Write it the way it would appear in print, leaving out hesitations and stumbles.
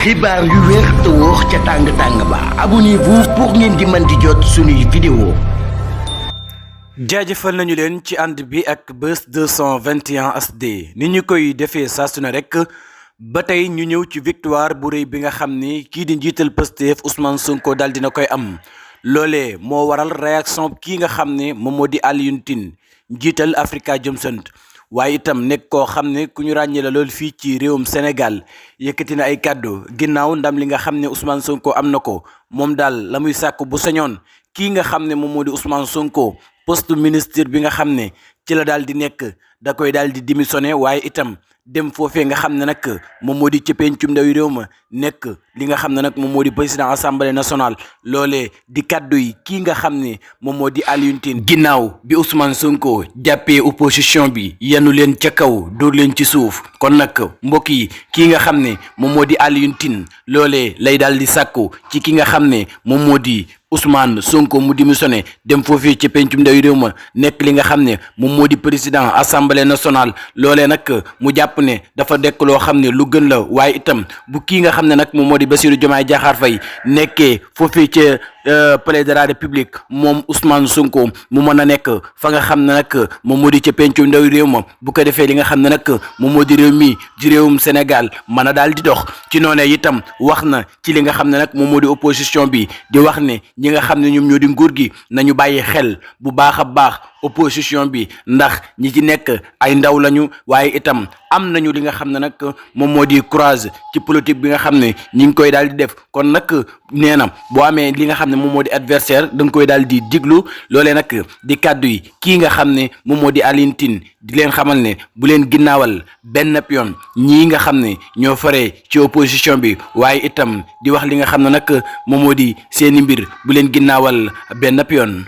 xibaar yu wér te wóor ca tàng ba abonnez-vous pour ngeen di mën di jot suñuy vidéo. jaajëfal nañu leen ci ànd bi ak Buzz 221 HD ni ñu koy defee saa su ne rek ba tey ñu ñëw ci victoire bu rëy bi nga xam ni kii di njiital Pastef Ousmane Sonko daal dina koy am loolee moo waral réaction kii nga xam ne moom moo di Alioune Tine njiital Afrikajom Center waaye itam nekk koo xam ne ku ñu ràññee la loolu fii ci réewum Sénégal yëkkati na ay kàddu ginnaaw ndam li nga xam ne Ousmane Sonko am na ko moom daal la muy sàkk bu sañoon kii nga xam ne moom moo di Ousmane Sonko poste ministre bi nga xam ne ci la daal di nekk da koy daal di démissionné waaye itam dem foofee nga xam ne nag moom moo di ci pencum ndawi réew ma nekk li nga xam ne nag moom moo di président assemblée nationale loolee di kaddu yi kii nga xam ne moom moo di Alioune Tine ginnaaw bi Ousmane Sonko jàppee opposition bi yenu leen ca kaw dóor leen ci suuf kon nag mbokk yi kii nga xam ne moom moo di Alioune Tine loolee lay daal di sàkku ci ki nga xam ne moom moo di Ousmane Sonko mu démissionné dem foofii ci pencum ndawi réew ma nekk li nga xam ne moom moo di président assemblée nationale loolee nag mu jàpp ne dafa dekk loo xam ne lu gën la waaye itam bu kii nga xam ne nag moom moo di Bassirou Diomaye Diakhar Faye nekkee foofii ca palais de la république moom Ousmane Sonko mu mën a nekk fa nga xam ne nag moom moo di ca pencum ndawi réew ma bu ko defee li nga xam ne nag moom moo di réew mi di réewum Sénégal mën a daal di dox ci noonee itam wax na ci li nga xam ne nag moom moo di opposition bi di wax ne ñi nga xam ne ñoom ñoo di nguur gi nañu bàyyi xel bu baax a baax opposition bi ndax ñi ci nekk ay ndaw lañu waaye itam am nañu li nga xam ne nag moom moo di courage ci politique bi nga xam ne ñi ngi koy daal di def kon nag nee na boo amee li nga xam ne moom moo di adversaire da nga koy daal di diglu loolee nag di kàddu yi kii nga xam ne moom moo di Alioune Tine di leen xamal ne bu leen ginnaawal benn yoon ñii nga xam ne ñoo faree ci opposition bi waaye itam di wax li nga xam ne nag moom moo di seeni mbir bu leen ginnaawal benn yoon.